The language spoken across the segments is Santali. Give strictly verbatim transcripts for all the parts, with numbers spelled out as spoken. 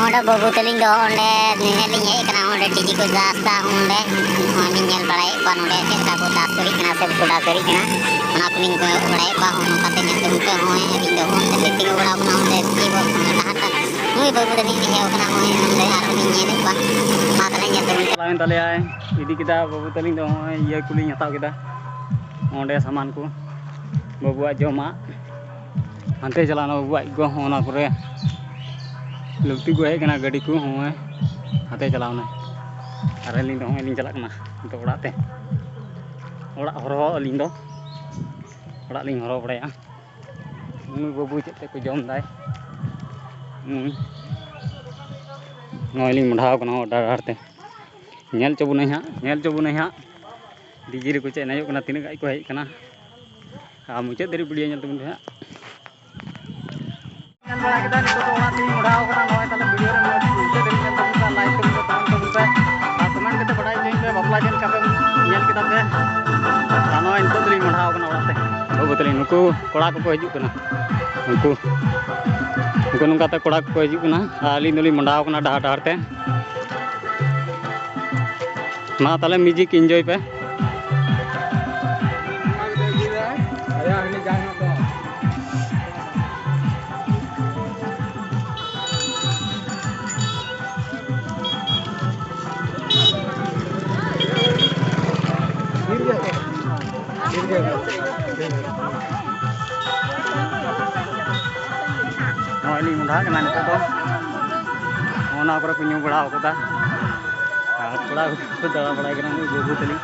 ᱚᱸᱰᱮ ᱵᱟᱹᱵᱩ ᱛᱟᱹᱞᱤᱧ ᱫᱚ ᱚᱸᱰᱮ ᱧᱮᱧᱮᱞ ᱞᱤᱧ ᱦᱮᱡ ᱟᱠᱟᱱᱟ, ᱚᱸᱰᱮ ᱰᱤᱡᱮ ᱠᱚ ᱫᱟᱥ ᱮᱫᱟ, ᱚᱸᱰᱮ ᱱᱚᱜᱼᱚᱭ ᱞᱤᱧ ᱧᱮᱞ ᱵᱟᱲᱟᱭᱮᱫ ᱠᱚᱣᱟ ᱱᱚᱸᱰᱮ ᱪᱮᱫ ᱞᱮᱠᱟ ᱠᱚ ᱫᱟᱥ ᱫᱟᱲᱮᱭᱟᱜ ᱠᱟᱱᱟ ᱥᱮ ᱵᱟᱠᱚ ᱫᱟᱥ ᱫᱟᱲᱮᱭᱟᱜ ᱠᱟᱱᱟ, ᱚᱱᱟ ᱠᱚᱞᱤᱧ ᱠᱚᱭᱚᱜ ᱵᱟᱲᱟᱭᱮᱫ ᱠᱚᱣᱟ᱾ ᱦᱚᱸᱜᱼᱚ ᱱᱚᱝᱠᱟᱛᱮ ᱧᱮᱞ ᱛᱟᱵᱚᱱ ᱯᱮ, ᱱᱚᱜᱼᱚᱭ ᱟᱹᱞᱤᱧ ᱫᱚ ᱚᱸᱰᱮ ᱞᱤᱧ ᱛᱤᱸᱜᱩ ᱵᱟᱲᱟ ᱟᱠᱟᱱᱟ, ᱚᱸᱰᱮ ᱰᱤᱡᱮ ᱵᱚᱠᱥ ᱚᱸᱰᱮ ᱰᱟᱦᱟᱨ ᱨᱮ ᱱᱩᱭ ᱵᱟᱹᱵᱩ ᱛᱟᱹᱞᱤᱧ ᱞᱤᱧ ᱦᱮᱡ ᱟᱠᱟᱱᱟ, ᱱᱚᱜᱼᱚᱭ ᱱᱚᱸᱰᱮ ᱟᱨᱦᱚᱸ ᱞᱤᱧ ᱧᱮᱞᱮᱫ ᱠᱚᱣᱟ᱾ ᱢᱟ ᱛᱟᱦᱞᱮ ᱧᱮᱞ ᱛᱟᱵᱚᱱ ᱯᱮ᱾ ᱪᱟᱞᱟᱣᱮᱱ ᱛᱟᱞᱮᱭᱟᱭ, ᱤᱫᱤ ᱠᱮᱫᱟ ᱵᱟᱹᱵᱩ ᱛᱟᱹᱞᱤᱧ ᱫᱚ ᱱᱚᱜᱼᱚᱭ ᱤᱭᱟᱹ ᱠᱚᱞᱤᱧ ᱦᱟᱛᱟᱣ ᱠᱮᱫᱟ, ᱚᱸᱰᱮ ᱥᱟᱢᱟᱱ ᱠᱚ, ᱵᱟᱹᱵᱩᱣᱟᱜ ᱡᱚᱢᱟᱜ᱾ ᱦᱟᱱᱛᱮ ᱪᱟᱞᱟᱣᱱᱟ ᱵᱟᱹᱵᱩᱣᱟᱜ ᱜᱚ, ᱦᱚᱸ ᱚᱱᱟ ᱠᱚᱨᱮ ᱞᱩᱴᱤ ᱠᱚ ᱦᱮᱡ ᱠᱟᱱᱟ ᱜᱟᱹᱰᱤ ᱠᱚ, ᱦᱚᱸᱜᱼᱚᱭ ᱦᱟᱱᱛᱮ ᱪᱟᱞᱟᱣᱱᱟ᱾ ᱟᱨ ᱟᱹᱞᱤᱧ ᱫᱚ ᱦᱚᱸᱜᱼᱚᱭ ᱞᱤᱧ ᱪᱟᱞᱟᱜ ᱠᱟᱱᱟ ᱱᱤᱛᱚᱜ ᱚᱲᱟᱜ ᱛᱮ, ᱚᱲᱟᱜ ᱦᱚᱨᱦᱚ ᱟᱹᱞᱤᱧ ᱫᱚ ᱚᱲᱟᱜ ᱞᱤᱧ ᱦᱚᱨᱦᱚ ᱵᱟᱲᱟᱭᱟ᱾ ᱱᱩᱭ ᱵᱟᱹᱵᱩ ᱪᱮᱫ ᱛᱮᱠᱚ ᱡᱚᱢ ᱫᱟᱭ, ᱱᱩᱭ ᱱᱚᱜᱼᱚᱭ ᱞᱤᱧ ᱢᱚᱰᱷᱟᱣ ᱠᱟᱱᱟ ᱰᱟᱦᱟᱨ ᱰᱟᱦᱟᱨ ᱛᱮ᱾ ᱧᱮᱞ ᱦᱚᱪᱚ ᱵᱚᱱᱟᱹᱧ ᱦᱟᱸᱜ, ᱧᱮᱞ ᱦᱚᱪᱚ ᱵᱚᱱᱟᱹᱧ ᱦᱟᱸᱜ᱾ ᱰᱤᱡᱮ ᱨᱮᱠᱚ ᱪᱮᱫ ᱮᱱᱮᱡᱚᱜ ᱠᱟᱱᱟ, ᱛᱤᱱᱟᱹᱜ ᱜᱟᱱ ᱠᱚ ᱦᱮᱡ ᱠᱟᱱᱟ᱾ ᱟᱨ ᱢᱩᱪᱟᱹᱫ ᱫᱷᱟᱹᱨᱤᱡ ᱵᱷᱤᱰᱤᱭᱳ ᱧᱮᱞ ᱛᱟᱵᱚᱱ ᱯᱮ ᱦᱟᱸᱜ᱾ ᱧᱮᱞ ᱵᱟᱲᱟ ᱠᱮᱫᱟ, ᱱᱤᱛᱚᱜ ᱫᱚ ᱚᱲᱟᱜ ᱛᱮᱧ ᱢᱚᱰᱷᱟᱣ ᱠᱟᱱᱟ᱾ ᱱᱚᱜᱼᱚᱭ ᱛᱟᱦᱞᱮ ᱵᱷᱤᱰᱤᱭᱳ ᱨᱮ ᱢᱩᱪᱟᱹᱫ ᱫᱷᱟᱹᱨᱤᱡ ᱧᱮᱞ ᱛᱟᱵᱚᱱ ᱯᱮ, ᱛᱟᱦᱮᱱ ᱛᱟᱵᱚᱱ ᱯᱮ᱾ ᱟᱨ ᱠᱚᱢᱮᱱᱴ ᱠᱟᱛᱮ ᱵᱟᱰᱟᱭ ᱦᱚᱪᱚᱧ ᱯᱮ, ᱵᱟᱯᱞᱟ ᱪᱮᱫ ᱞᱮᱠᱟ ᱯᱮ ᱧᱮᱞ ᱠᱮᱫᱟ ᱯᱮ᱾ ᱟᱨ ᱱᱚᱜᱼᱚᱭ ᱱᱤᱛᱚᱜ ᱫᱚᱞᱤᱧ ᱢᱚᱰᱷᱟᱣ ᱠᱟᱱᱟ ᱚᱲᱟᱜ ᱛᱮ᱾ ᱵᱟᱹᱵᱩ ᱛᱟᱹᱞᱤᱧ ᱱᱩᱠᱩ ᱠᱚᱲᱟ ᱠᱚᱠᱚ ᱦᱤᱡᱩᱜ ᱠᱟᱱᱟ, ᱩᱱᱠᱩ ᱩᱱᱠᱩ ᱱᱚᱝᱠᱟᱛᱮ ᱠᱚᱲᱟ ᱠᱚᱠᱚ ᱦᱤᱡᱩᱜ ᱠᱟᱱᱟ ᱟᱨ ᱟᱹᱞᱤᱧ ᱫᱚᱞᱤᱧ ᱢᱚᱰᱷᱟᱣ ᱠᱟᱱᱟ ᱰᱟᱦᱟᱨ ᱰᱟᱦᱟᱨ ᱛᱮ᱾ ᱢᱟ ᱛᱟᱦᱞᱮ ᱢᱤᱣᱡᱤᱠ ᱤᱱᱡᱚᱭ ᱯᱮ᱾ ᱱᱚᱜᱼᱚᱭ ᱞᱤᱧ ᱢᱚᱰᱷᱟᱜ ᱠᱟᱱᱟ ᱱᱤᱛᱚᱜ ᱫᱚ᱾ ᱚᱱᱟ ᱠᱚᱨᱮ ᱠᱚ ᱧᱩ ᱵᱟᱲᱟ ᱟᱠᱟᱫᱟ᱾ ᱟᱨ ᱠᱚᱲᱟ ᱠᱚ ᱫᱟᱬᱟ ᱵᱟᱲᱟᱭ ᱠᱟᱱᱟ, ᱩᱱᱤ ᱵᱟᱹᱵᱩ ᱛᱟᱹᱞᱤᱧ,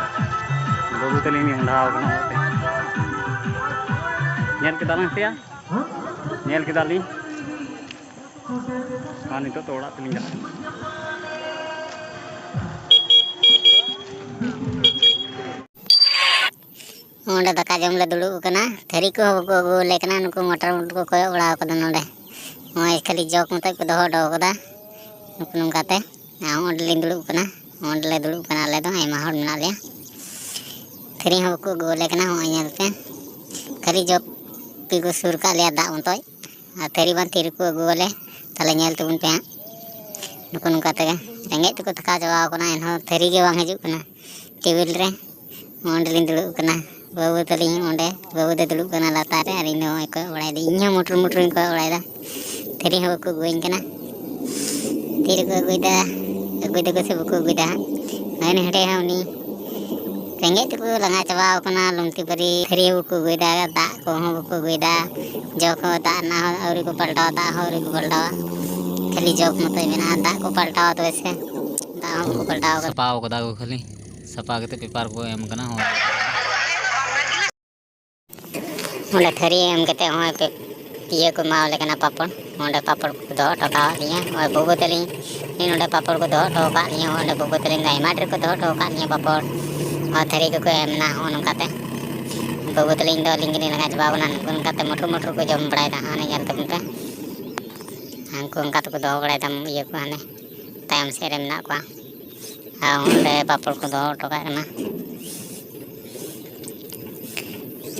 ᱵᱟᱹᱵᱩ ᱛᱟᱹᱞᱤᱧ ᱞᱤᱧ ᱢᱚᱰᱷᱟᱣ ᱠᱟᱱᱟ ᱚᱲᱟᱜ ᱛᱮ᱾ ᱧᱮᱞ ᱠᱮᱫᱟ ᱞᱤᱧ ᱥᱮᱭᱟ? ᱧᱮᱞ ᱠᱮᱫᱟ ᱞᱤᱧ᱾ ᱟᱨ ᱱᱤᱛᱚᱜ ᱫᱚ ᱚᱲᱟᱜ ᱛᱮᱞᱤᱧ ᱪᱟᱞᱟᱜ ᱠᱟᱱᱟ᱾ ᱚᱸᱰᱮ ᱫᱟᱠᱟ ᱡᱚᱢ ᱞᱮ ᱫᱩᱲᱩᱵ ᱟᱠᱟᱱᱟ᱾ ᱛᱷᱟᱹᱨᱤ ᱠᱚᱦᱚᱸ ᱵᱟᱠᱚ ᱟᱹᱜᱩ ᱟᱞᱮ ᱠᱟᱱᱟ᱾ ᱱᱩᱠᱩ ᱢᱚᱴᱟ ᱢᱩᱴᱤ ᱠᱚ ᱠᱚᱭᱚᱜ ᱵᱟᱲᱟ ᱟᱠᱟᱫᱟ ᱱᱚᱰᱮ᱾ ᱱᱚᱜᱼᱚᱭ ᱠᱷᱟᱹᱞᱤ ᱡᱚᱜᱽ ᱢᱚᱛᱚᱡ ᱠᱚ ᱫᱚᱦᱚ ᱦᱚᱴᱚ ᱟᱠᱟᱫᱟ᱾ ᱱᱩᱠᱩ ᱱᱚᱝᱠᱟᱛᱮ᱾ ᱟᱨ ᱚᱸᱰᱮ ᱞᱤᱧ ᱫᱩᱲᱩᱵ ᱟᱠᱟᱱᱟ᱾ ᱚᱸᱰᱮ ᱞᱮ ᱫᱩᱲᱩᱵ ᱟᱠᱟᱱᱟ᱾ ᱟᱞᱮ ᱫᱚ ᱟᱭᱢᱟ ᱦᱚᱲ ᱢᱮᱱᱟᱜ ᱞᱮᱭᱟ᱾ ᱛᱷᱟᱹᱨᱤ ᱦᱚᱸ ᱵᱟᱠᱚ ᱟᱹᱜᱩ ᱟᱞᱮ ᱠᱟᱱᱟ᱾ ᱱᱚᱜᱼᱚᱭ ᱧᱮᱞ ᱯᱮ, ᱠᱷᱟᱹᱞᱤ ᱡᱚᱜᱽ ᱜᱮᱠᱚ ᱥᱩᱨ ᱠᱟᱜ ᱞᱮᱭᱟ ᱫᱟᱜ ᱢᱚᱛᱚᱡ᱾ ᱟᱨ ᱛᱷᱟᱹᱨᱤ ᱵᱟᱝ ᱛᱤ ᱨᱮᱠᱚ ᱟᱹᱜᱩ ᱟᱞᱮ᱾ ᱛᱟᱦᱞᱮ ᱧᱮᱞ ᱛᱟᱵᱚᱱ ᱯᱮ ᱦᱟᱸᱜ᱾ ᱱᱩᱠᱩ ᱱᱚᱝᱠᱟ ᱛᱮᱜᱮ ᱨᱮᱸᱜᱮᱡ ᱛᱮᱠᱚ ᱛᱷᱟᱠᱟᱣ ᱪᱟᱵᱟᱣ ᱠᱟᱱᱟ, ᱮᱱᱦᱚᱸ ᱛᱷᱟᱹᱨᱤ ᱜᱮ ᱵᱟᱝ ᱦᱤᱡᱩᱜ ᱠᱟᱱᱟ ᱴᱮᱵᱤᱞ ᱨᱮ᱾ ᱚᱸᱰᱮᱞᱤᱧ ᱫᱩᱲᱩᱵ ᱠᱟᱱᱟ, ᱵᱟᱹᱵᱩ ᱛᱟᱹᱞᱤᱧ ᱚᱸᱰᱮ, ᱵᱟᱹᱵᱩ ᱫᱚ ᱫᱩᱲᱩᱵ ᱠᱟᱱᱟ ᱞᱟᱛᱟᱨ ᱨᱮ, ᱟᱨ ᱤᱧ ᱫᱚ ᱱᱚᱜᱼᱚᱭ ᱠᱚᱭᱚᱜ ᱵᱟᱲᱟᱭᱮᱫᱟ, ᱤᱧ ᱦᱚᱸ ᱢᱩᱴᱩᱨ ᱢᱩᱴᱩᱨᱤᱧ ᱠᱚᱭᱚᱜ ᱵᱟᱲᱟᱭᱮᱫᱟ᱾ ᱛᱷᱟᱹᱨᱤ ᱦᱚᱸ ᱵᱟᱠᱚ ᱟᱹᱜᱩᱣᱟᱹᱧ ᱠᱟᱱᱟ᱾ ᱛᱤ ᱨᱮᱠᱚ ᱟᱹᱜᱩᱭᱮᱫᱟ, ᱟᱹᱜᱩᱭ ᱫᱟᱠᱚ ᱥᱮ ᱵᱟᱠᱚ ᱟᱹᱜᱩᱭᱮᱫᱟ ᱦᱟᱸᱜ᱾ ᱱᱚᱜᱼᱚᱭ ᱱᱚᱰᱮ ᱦᱚᱸ ᱩᱱᱤ ᱨᱮᱸᱜᱮᱡ ᱛᱮᱠᱚ ᱞᱟᱸᱜᱟ ᱪᱟᱵᱟᱣ ᱠᱟᱱᱟ, ᱞᱩᱝᱛᱤ ᱵᱟᱹᱨᱤ ᱛᱷᱟᱹᱨᱤ ᱦᱚᱸ ᱵᱟᱠᱚ ᱟᱹᱜᱩᱭᱮᱫᱟ, ᱫᱟᱜ ᱠᱚᱦᱚᱸ ᱵᱟᱠᱚ ᱟᱹᱜᱩᱭᱮᱫᱟ, ᱡᱚᱜᱽ ᱦᱚᱸ ᱫᱟᱜ ᱨᱮᱱᱟᱜ ᱦᱚᱸ ᱟᱹᱣᱨᱤ ᱠᱚ ᱯᱟᱞᱴᱟᱣᱟ, ᱫᱟᱜ ᱦᱚᱸ ᱟᱹᱣᱨᱤ ᱠᱚ ᱯᱟᱞᱴᱟᱣᱟ, ᱠᱷᱟᱹᱞᱤ ᱡᱚᱜᱽ ᱢᱚᱛᱚᱡ ᱢᱮᱱᱟᱜᱼᱟ, ᱫᱟᱜ ᱠᱚ ᱯᱟᱞᱴᱟᱣᱟ ᱛᱚᱵᱮ ᱥᱮ, ᱫᱟᱜ ᱦᱚᱸ ᱵᱟᱠᱚ ᱯᱟᱞᱴᱟᱣ ᱠᱟᱫᱟ᱾ ᱥᱟᱯᱟᱣ ᱠᱟᱫᱟ ᱠᱚ ᱠᱷᱟᱹᱞᱤ, ᱥᱟᱯᱟ ᱠᱟᱛᱮ ᱯᱮᱯᱟᱨ ᱠᱚ ᱮᱢ ᱠᱟᱱᱟ᱾ ᱦᱚᱸ᱾ ᱚᱸᱰᱮ ᱛᱷᱟᱹᱨᱤ ᱮᱢ ᱠᱟᱛᱮ ᱦᱚᱸ ᱯᱮ-, ᱤᱭᱟᱹ ᱠᱚ ᱮᱢᱟᱣᱟᱞᱮ ᱠᱟᱱᱟ ᱯᱟᱯᱚᱲ᱾ ᱚᱸᱰᱮ ᱯᱟᱯᱚᱲ ᱠᱚ ᱫᱚᱦᱚ ᱦᱚᱴᱚ ᱠᱟᱣᱟᱫ ᱞᱤᱧᱟ᱾ ᱱᱚᱜᱼᱚᱭ ᱵᱟᱹᱵᱩ ᱛᱟᱹᱞᱤᱧ, ᱱᱚᱰᱮ ᱯᱟᱯᱚᱲ ᱠᱚ ᱫᱚᱦᱚ ᱦᱚᱴᱚ ᱟᱠᱟᱫ ᱞᱤᱧᱟ᱾ ᱚᱸᱰᱮ ᱵᱟᱹᱵᱩ ᱛᱟᱹᱞᱤᱧ ᱫᱚ ᱟᱭᱢᱟ ᱰᱷᱮᱨ ᱠᱚ ᱫᱚᱦᱚ ᱦᱚᱴᱚ ᱟᱠᱟᱫ ᱞᱤᱧᱟ ᱯᱟᱯᱚᱲ᱾ ᱟᱨ ᱛᱷᱟᱹᱨᱤ ᱠᱚᱠᱚ ᱮᱢ ᱮᱱᱟ ᱦᱚᱸᱜᱼᱚ ᱱᱚᱝᱠᱟᱛᱮ᱾ ᱵᱟᱹᱵᱩ ᱛᱟᱹᱞᱤᱧ ᱫᱚ ᱟᱹᱞᱤᱧ ᱜᱮᱞᱤᱧ ᱞᱟᱸᱜᱟ ᱪᱟᱵᱟᱣ ᱠᱟᱱᱟ᱾ ᱱᱩᱠᱩ ᱱᱚᱝᱠᱟᱛᱮ ᱢᱩᱴᱷᱩ ᱢᱩᱴᱷᱩ ᱠᱚ ᱡᱚᱢ ᱵᱟᱲᱟᱭᱮᱫᱟ᱾ ᱦᱟᱱᱮ ᱧᱮᱞ ᱛᱟᱵᱚᱱ ᱯᱮ᱾ ᱦᱟᱱᱠᱩ ᱚᱱᱠᱟ ᱛᱮᱠᱚ ᱫᱚᱦᱚ ᱵᱟᱲᱟᱭᱮᱫᱟ ᱤᱭᱟᱹ ᱠᱚ ᱦᱟᱱᱮ᱾ ᱛᱟᱭᱚᱢ ᱥᱮᱫ ᱨᱮ ᱢᱮᱱᱟᱜ ᱠᱚᱣᱟ᱾ ᱟᱨ ᱚᱸᱰᱮ ᱯᱟᱯᱚᱲ ᱠᱚ ᱫᱚᱦᱚ ᱦᱚᱴᱚ ᱠᱟᱜ ᱠᱟᱱᱟ᱾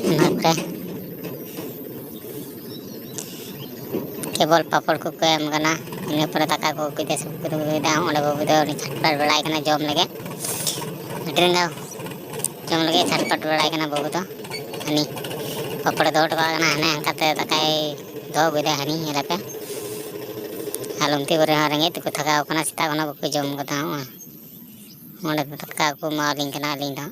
ᱚᱱᱟ ᱯᱚᱨᱮ ᱠᱮᱵᱚᱞ ᱯᱟᱯᱚᱲ ᱠᱚᱠᱚ ᱮᱢ ᱠᱟᱱᱟ᱾ ᱤᱱᱟᱹ ᱯᱚᱨᱮ ᱫᱟᱠᱟ ᱠᱚ ᱟᱹᱜᱩᱭᱮᱫᱟ, ᱥᱩᱯ ᱠᱚ ᱟᱹᱜᱩᱭᱮᱫᱟ᱾ ᱚᱸᱰᱮ ᱵᱟᱹᱵᱩ ᱫᱚ ᱩᱱᱤ ᱪᱷᱟᱴᱯᱟᱴ ᱵᱟᱲᱟᱭ ᱠᱟᱱᱟ ᱡᱚᱢ ᱞᱟᱹᱜᱤᱫ᱾ ᱟᱹᱰᱤ ᱨᱟᱸᱜᱟᱣ ᱡᱚᱢ ᱞᱟᱹᱜᱤᱫ ᱪᱷᱟᱴᱯᱟᱴ ᱵᱟᱲᱟᱭ ᱠᱟᱱᱟ ᱵᱟᱹᱵᱩ ᱫᱚ᱾ ᱦᱟᱹᱱᱤ ᱯᱟᱯᱚᱲᱮ ᱫᱚᱦᱚ ᱦᱚᱴᱚ ᱠᱟᱜ ᱠᱟᱱᱟ, ᱦᱟᱱᱮ ᱦᱟᱱᱠᱟᱛᱮ ᱫᱟᱠᱟᱭ ᱫᱚᱦᱚ ᱟᱹᱜᱩᱭᱮᱫᱟ ᱦᱟᱹᱱᱤ, ᱧᱮᱞᱮᱯᱮ᱾ ᱟᱨ ᱞᱩᱝᱛᱤ ᱵᱟᱹᱨᱤ ᱦᱚᱸ ᱨᱮᱸᱜᱮᱡ ᱛᱮᱠᱚ ᱛᱷᱟᱠᱟᱣ ᱠᱟᱱᱟ, ᱥᱮᱛᱟᱜ ᱠᱷᱚᱱᱟᱜ ᱵᱟᱠᱚ ᱡᱚᱢ ᱠᱟᱫᱟ᱾ ᱦᱚᱸᱜᱼᱚᱭ ᱚᱸᱰᱮ ᱫᱚ ᱫᱟᱠᱟ ᱠᱚ ᱮᱢᱟᱣᱟᱞᱤᱧ ᱠᱟᱱᱟ ᱟᱹᱞᱤᱧ ᱫᱚ᱾